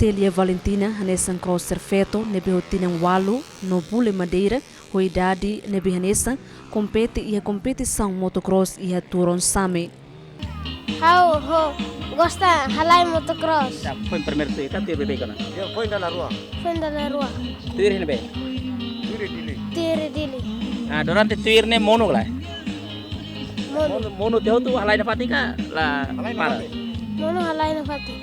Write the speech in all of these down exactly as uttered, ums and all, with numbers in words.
Telia Valentina hanesan crosser feto ne'ebé ho tinan ualu no bule madeira, ho idade ne'ebé hanesan, kompete iha kompetisaun motocross iha Turon Same. Ha'u ho gosta halai motocross. Ya, foin primeiru tuir ka tuir beibeik ona? Ya, foin dala rua. Foin dala rua. Tuir iha ne'ebé? Tuir Dili. Tuir Dili. Ah, durante tuir ne'e monu ka lae? Monu. Monu, monu tiha hotu halai nafatin ka la para? Halai nafatin. Monu halai nafatin.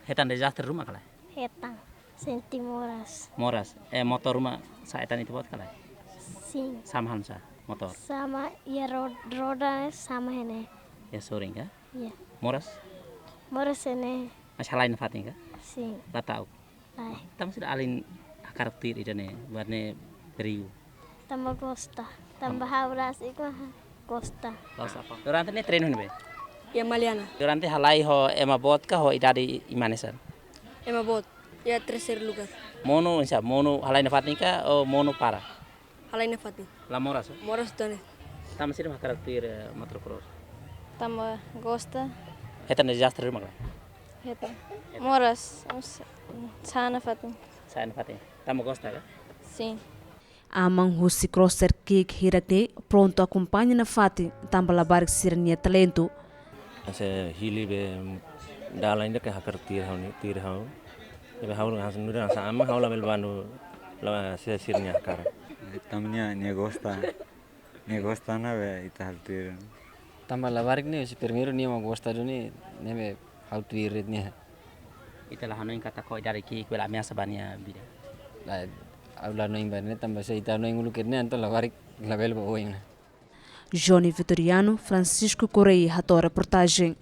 Hetan dezastre ruma ka lae? Hetan. Sente moras. Moras. Eh, motór ruma sa'e tan ita-boot ka lae? Sin. Sama hanesan motór. Sama iha ro-, roda sama iha ne'e. Iha sorin ka? Iya. Moras? Moras iha ne'e. Mas halai nafatin ka? Sin. La ta'uk. Lae. Tanba saida alin hakarak tuir ida-ne'e, buat ne'e perigu. Tanba gosta. Tanba ha'u rasik mak gosta. Gosta apa? Durante ne'e treinu iha ne'ebé? Iha Maliana. Durante halai ho ema boot ka ho idade imi hanesan? Ema boot. Iha terseiru lugar. Monu, insya, monu halai nafatin ka, ou monu para? Halai nafatin. La moras, eh? Moras tone. Tanba saida mak hakarak tuir, eh, motocross? Tanba gosta. Hetan dezastre ruma ka lae? Hetan. Moras, sa'e nafatin. Sa'e nafatin. Tanba gosta ka? Sin. Aman husi crosser ki'ik hirak ne'e prontu akompaña nafatin tanba labarik sira-nia talentu. Hanesan hili be dalan ida ke hakarak tuir ha'u ne'e, tuir ha'u. Be ha'u hanesan nu'udar hanesan aman ha'u labele bandu la sira-sira-nia hakarak. Tanba nia, nia gosta. Nia gosta ona be ita halo tuir. Tanba labarik ne'e husi primeiru nia mak gosta duni, ne'ebé ha'u tuir de'it nia. Ita la hanoin katak ho idade ki'ik bele ameasa ba nia vida? Lae, ha'u la hanoin ba ne'e tanba se ita hanoin uluk de'it ne'e entaun labarik labele ba oin ona. Johnny Vitoriano, Francisco Correia, hato'o reportajen.